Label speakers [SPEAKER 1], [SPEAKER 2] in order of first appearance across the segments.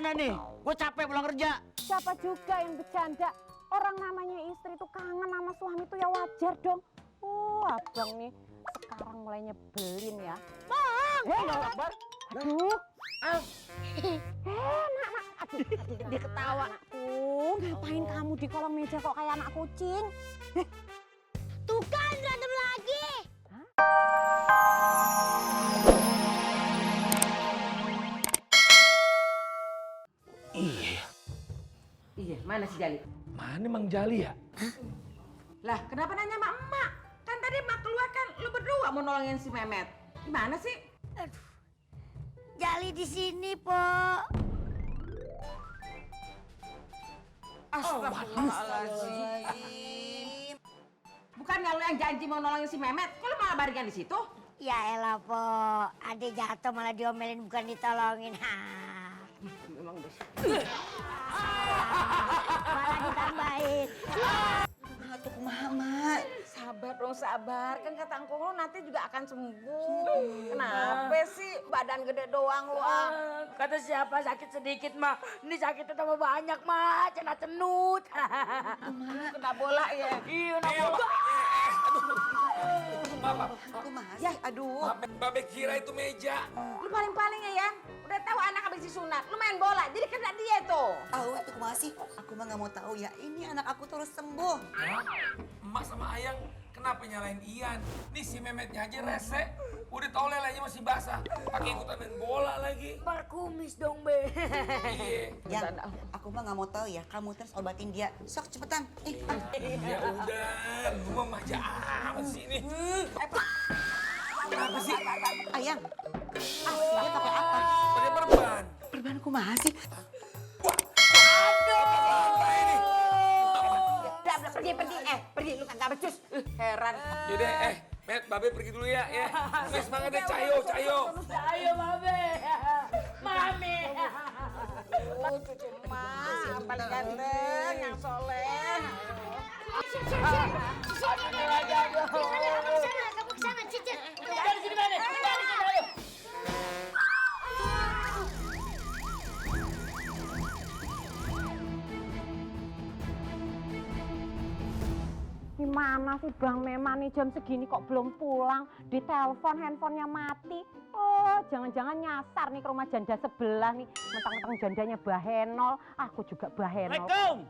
[SPEAKER 1] bercanda nih, gue capek pulang kerja.
[SPEAKER 2] Siapa juga yang bercanda? Orang namanya istri tuh kangen sama suami tuh ya wajar dong. Abang nih sekarang mulai nyebelin ya. Bang!
[SPEAKER 1] Akbar.
[SPEAKER 2] Aduh. Nak. Aduh, dia ketawa. Ngapain kamu di kolong meja kok kayak anak kucing?
[SPEAKER 3] Tuh kan berantem lagi.
[SPEAKER 4] Iya, mana si Jali?
[SPEAKER 5] Mana Mang Jali ya?
[SPEAKER 4] Lah, kenapa nanya sama emak? Kan tadi emak keluar kan lu berdua mau nolongin si Mehmet. Gimana sih?
[SPEAKER 3] Aduh. Jali di sini, Po.
[SPEAKER 4] Astagfirullahaladzim. Bukannya lu yang janji mau nolongin si Mehmet, kok lu malah baringan di situ?
[SPEAKER 3] Ya elah, Po. Ade jatuh malah diomelin bukan ditolongin.
[SPEAKER 4] Memang bisa.
[SPEAKER 3] Malah ditambahin.
[SPEAKER 4] Aduh, Mama. Sabar dong, sabar. Kan kata Angkong lu nanti juga akan sembuh. Kenapa sih badan gede doang lu?
[SPEAKER 6] Kata siapa sakit sedikit mah, ini sakitnya tambah banyak mah, cenut.
[SPEAKER 4] Kena bola ya?
[SPEAKER 6] Iya, kena bola.
[SPEAKER 4] Ya, aduh.
[SPEAKER 5] Babe kira itu meja.
[SPEAKER 4] Lu paling-paling ya, Yan. Udah tahu anak habis disunat, lu main bola, jadi kena dia tuh.
[SPEAKER 7] Tahu itu masih, aku mah nggak mau tahu ya. Ini anak aku terus sembuh.
[SPEAKER 5] Emak sama Ayang kenapa nyalain Ian? Nih si Mehmetnya aja rese. Udah tau lelenya masih basah. Pakai ikutan main bola lagi.
[SPEAKER 6] Berkumis dong, Be.
[SPEAKER 5] Iya.
[SPEAKER 7] Yang aku mah nggak mau tahu ya. Kamu terus obatin dia. Sok cepetan.
[SPEAKER 5] Ya udah, lu mah manja amat sih ini. Kenapa sih?
[SPEAKER 7] Ayang, dia pakai apa?
[SPEAKER 5] Pakai perban.
[SPEAKER 7] Perban kumaha sih?
[SPEAKER 4] Udah, pergi, lu kagak becus. Heran.
[SPEAKER 5] Yaudah, Met, Babe pergi dulu ya. Wes semangat deh, cayo.
[SPEAKER 6] Ayo, Babe. Mami.
[SPEAKER 4] Cucu emak, yang paling ganteng, yang soleh.
[SPEAKER 6] Aduh, lagi, aduh.
[SPEAKER 3] Kamu kesana, cicit.
[SPEAKER 6] Dari sini, mana? Dari sini, ayo.
[SPEAKER 2] Gimana sih Bang Meman nih jam segini kok belum pulang? Ditelepon handphonenya mati. Oh, jangan-jangan nyasar nih ke rumah janda sebelah nih. Mentang-mentang jandanya Bahenol, aku juga Bahenol.
[SPEAKER 1] Assalamualaikum.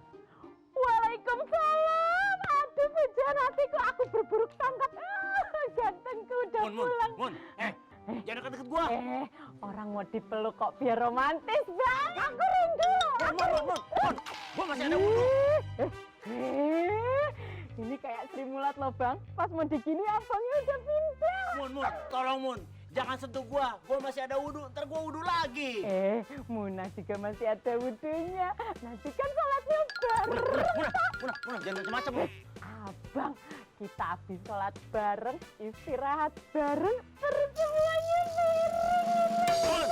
[SPEAKER 2] Waalaikumsalam. Aduh, pujian hatiku, aku berburuk sangka. Gantengku udah pulang.
[SPEAKER 1] Mun. Jangan deket-deket gua.
[SPEAKER 2] Orang mau dipeluk kok biar romantis, Bang. Aku rindu.
[SPEAKER 1] Mun. Gua masih ada wudhu.
[SPEAKER 2] Ini kayak Sri Mulat loh, Bang. Pas mau digini abangnya udah pindah.
[SPEAKER 1] Mun, tolong Mun. Jangan sentuh gua masih ada wudhu, ntar gua wudhu lagi.
[SPEAKER 2] Muna juga masih ada wudhunya. Nanti kan sholatnya bareng.
[SPEAKER 1] Muna, jangan macam-macam lu.
[SPEAKER 2] Abang, kita habis sholat bareng, istirahat bareng, terus semuanya
[SPEAKER 1] Mun,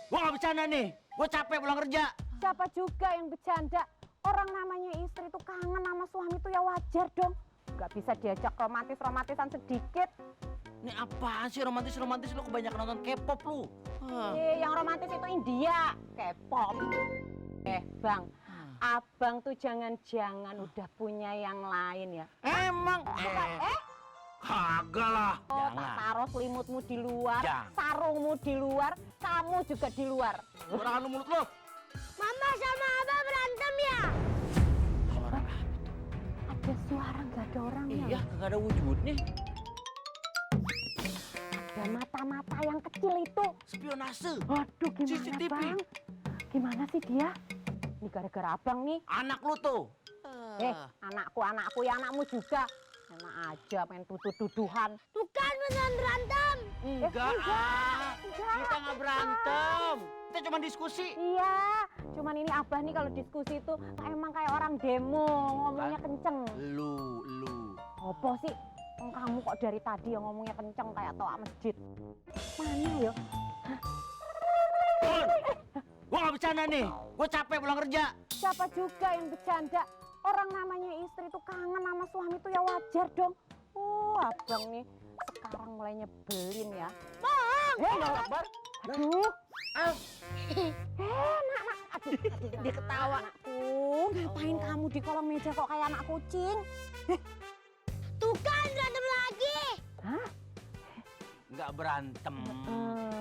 [SPEAKER 1] gua gak bercanda nih. Gua capek pulang kerja.
[SPEAKER 2] Siapa juga yang bercanda? Orang namanya istri tuh kangen sama suami tuh ya wajar dong. Gak bisa diajak romantisan sedikit.
[SPEAKER 1] Ini apaan sih romantis lu kebanyakan nonton K-pop lu.
[SPEAKER 2] Yang romantis itu India, K-pop. Bang, abang tuh jangan-jangan udah punya yang lain ya?
[SPEAKER 1] Emang? Kagak lah.
[SPEAKER 2] Tak taruh selimutmu di luar,
[SPEAKER 1] Jangan.
[SPEAKER 2] sarungmu di luar, kamu juga di luar.
[SPEAKER 1] Suara lu mulut lu.
[SPEAKER 3] Mama sama Abah berantem ya?
[SPEAKER 1] Suara apa tuh?
[SPEAKER 2] Ada suara nggak ada orangnya.
[SPEAKER 1] Iya, kagak ada wujudnya.
[SPEAKER 2] Ada mata-mata yang kecil itu.
[SPEAKER 1] Spionase.
[SPEAKER 2] Waduh, gimana
[SPEAKER 1] CCTV.
[SPEAKER 2] Bang? Gimana sih dia? Ini gara-gara abang nih.
[SPEAKER 1] Anak lu tuh.
[SPEAKER 2] Anakku ya anakmu juga. Enak aja main tuduh-tuduhan.
[SPEAKER 3] Tuh kan beneran berantem.
[SPEAKER 1] Enggak. Kita nggak berantem. Kita cuma diskusi.
[SPEAKER 2] Iya, cuman ini abah nih kalau diskusi itu emang kayak orang demo, ngomongnya kenceng.
[SPEAKER 1] Lu.
[SPEAKER 2] Apa sih? Kamu kok dari tadi yang ngomongnya kenceng kayak toa masjid. Mana ya?
[SPEAKER 1] Gua nggak bercanda nih. Gua capek pulang kerja.
[SPEAKER 2] Siapa juga yang bercanda? Orang namanya istri tuh kangen sama suami tuh ya wajar dong. Abang nih sekarang mulai nyebelin ya. Bang!
[SPEAKER 1] Akbar.
[SPEAKER 2] Aduh, Nak. Aduh, dia ketawa. Anakku, ngapain kamu di kolong meja kok kayak anak kucing?
[SPEAKER 3] Tuh kan berantem lagi.
[SPEAKER 2] Hah?
[SPEAKER 1] Nggak berantem.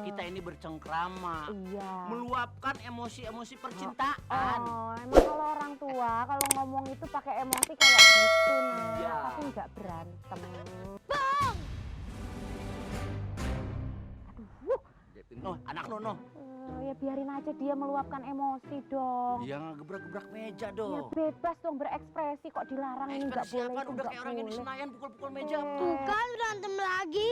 [SPEAKER 1] Kita ini bercengkrama.
[SPEAKER 2] Iya.
[SPEAKER 1] Meluapkan emosi-emosi percintaan.
[SPEAKER 2] Oh, emang kalau orang tua kalau ngomong itu pakai emosi kayak gitu, Nak.
[SPEAKER 1] Iya.
[SPEAKER 2] Tapi nggak berantem.
[SPEAKER 1] Noh, anak Nono.
[SPEAKER 2] Ya biarin aja dia meluapkan emosi dong.
[SPEAKER 1] Dia ngegebrak-gebrak meja
[SPEAKER 2] Ya
[SPEAKER 1] dong.
[SPEAKER 2] bebas dong berekspresi, kok dilarang ini nggak
[SPEAKER 1] Ekspresi
[SPEAKER 2] boleh,
[SPEAKER 1] apaan?
[SPEAKER 2] itu
[SPEAKER 1] Udah
[SPEAKER 2] nggak
[SPEAKER 1] kayak orang yang di
[SPEAKER 2] boleh.
[SPEAKER 1] Senayan pukul-pukul meja.
[SPEAKER 3] Tuh kan berantem lagi.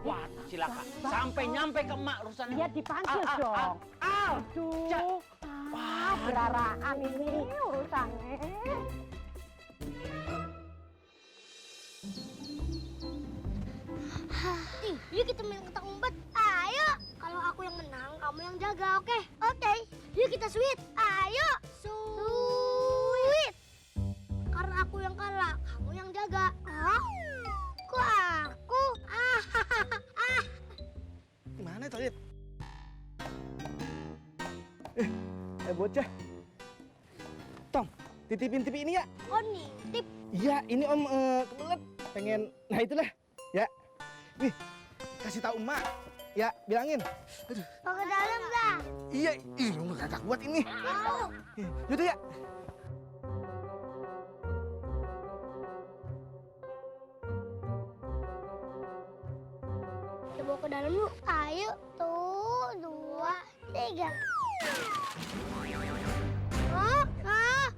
[SPEAKER 1] Wah, silakan. Sampai nyampe ke emak urusannya.
[SPEAKER 2] Ya dipanggil dong. Aduh, beraraan ini urusannya.
[SPEAKER 3] Yuk kita main ketak umpet. Ayo. Kalau aku yang menang, kamu yang jaga, oke? Oke. Yuk kita sweet. Ayo. Sweet. Karena aku yang kalah, kamu yang jaga. Hah? Kok aku?
[SPEAKER 8] Mana Tolit? Bocah. Tong, titipin TV ini ya.
[SPEAKER 3] Oh nitip.
[SPEAKER 8] Iya, ini Om kebelet. Pengen, nah itulah. Ya. Nih, kasih tahu emak. Ya, bilangin. Aduh.
[SPEAKER 3] Mau ke dalam dah.
[SPEAKER 8] Iya, lu kagak kuat ini.
[SPEAKER 3] Mau.
[SPEAKER 8] Yaudah ya.
[SPEAKER 3] Kita bawa ke dalam yuk. Ayo. Tuh, 2, 3. Hah? Hah?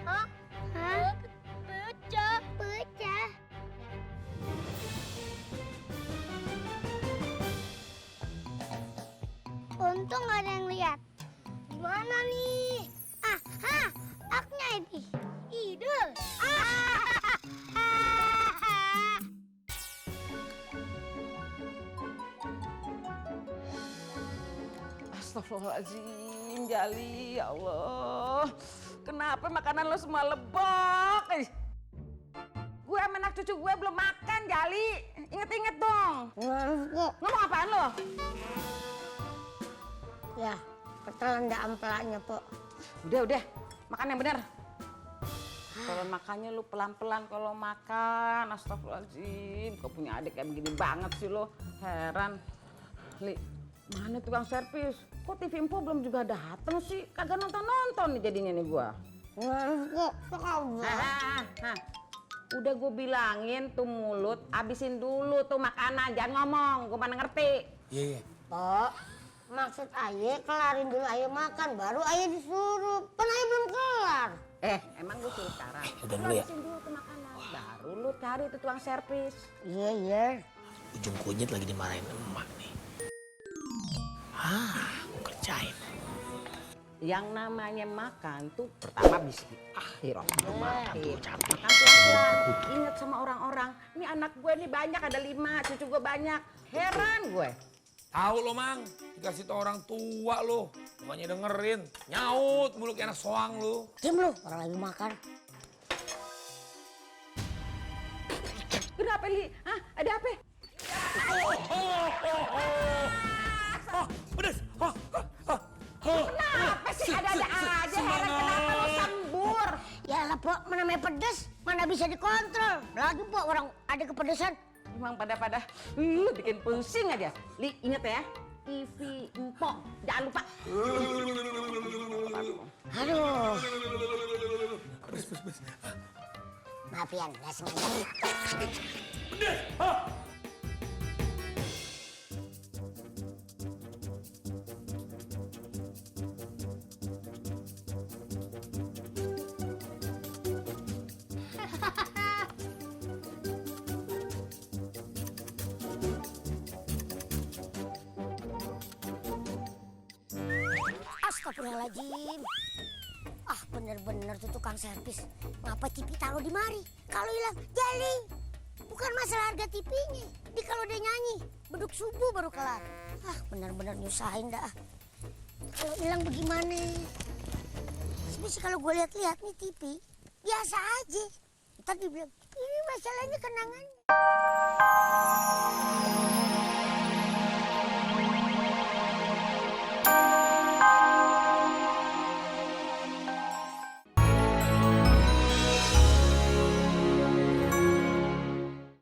[SPEAKER 3] Hah? Hah? Pecah. Pecah. Untung gak ada yang lihat. Gimana nih? Aknya ini. Ide.
[SPEAKER 4] Astagfirullahaladzim, Jali, ya Allah. Kenapa makanan lo semua lebok? Gue sama anak cucu gue belum makan, Jali. Ingat-ingat dong. Ngomong apaan lo?
[SPEAKER 3] Ya, ketelan dah ampelaknya, Pok.
[SPEAKER 4] Udah, makan yang benar. Kalau makannya lu pelan-pelan kalau makan. Astagfirullahaladzim, kau punya adik kayak begini banget sih lo. Heran. Li, mana tukang servis? Kok TV Info belum juga dateng sih? Kagak nonton-nonton nih jadinya nih gua. Udah gue bilangin tuh mulut, abisin dulu tuh makanan, jangan ngomong, gue mana ngerti.
[SPEAKER 5] Iya.
[SPEAKER 3] Pok, maksud Aye kelarin dulu Aye makan, baru Aye disuruh. Kan Aye belum kelar.
[SPEAKER 4] Emang gue suruh sekarang.
[SPEAKER 5] Udah
[SPEAKER 4] Lu
[SPEAKER 5] dulu ya.
[SPEAKER 4] abisin dulu tuh makanan, baru lu cari tuh tukang servis.
[SPEAKER 3] Iya.
[SPEAKER 9] Ujung kunyit lagi dimarahin emak nih. Aku kerjain.
[SPEAKER 4] Yang namanya makan tuh pertama bismillahirrahmanirrahim. Makan pelan-pelan. Ingat sama orang-orang. Ini anak gue nih banyak, ada 5, cucu gue banyak. Heran gue.
[SPEAKER 5] Tahu lo Mang, dikasih tau orang tua lo. Bukannya dengerin, nyaut mulu kayak anak soang lo.
[SPEAKER 3] Diam lu, orang lagi makan.
[SPEAKER 4] Kenapa Li? Hah? Ada apa?
[SPEAKER 5] Pedes.
[SPEAKER 4] Kenapa sih ada-ada aja? Heran kenapa lo sembur?
[SPEAKER 3] Ya lah, Pok, mana namanya pedes, mana bisa dikontrol. Lagi, Pok, orang ada kepedesan.
[SPEAKER 4] Emang pada bikin pusing aja. Li, inget ya, TV Empok, jangan lupa.
[SPEAKER 3] Aduh. Maaf ya, nggak sengaja. Astagfirullahaladzim. Bener-bener tuh tukang servis. Ngapa TV taruh di mari? Kalau hilang, Jali. Bukan masalah harga TV-nya. Jadi kalau dia nyanyi, beduk subuh baru kelar. Ah, benar-benar nyusahin dah. Kalau hilang bagaimana? Sebenarnya kalau gue lihat-lihat nih TV, biasa aja. Ntar dibilang, ini masalahnya kenangan.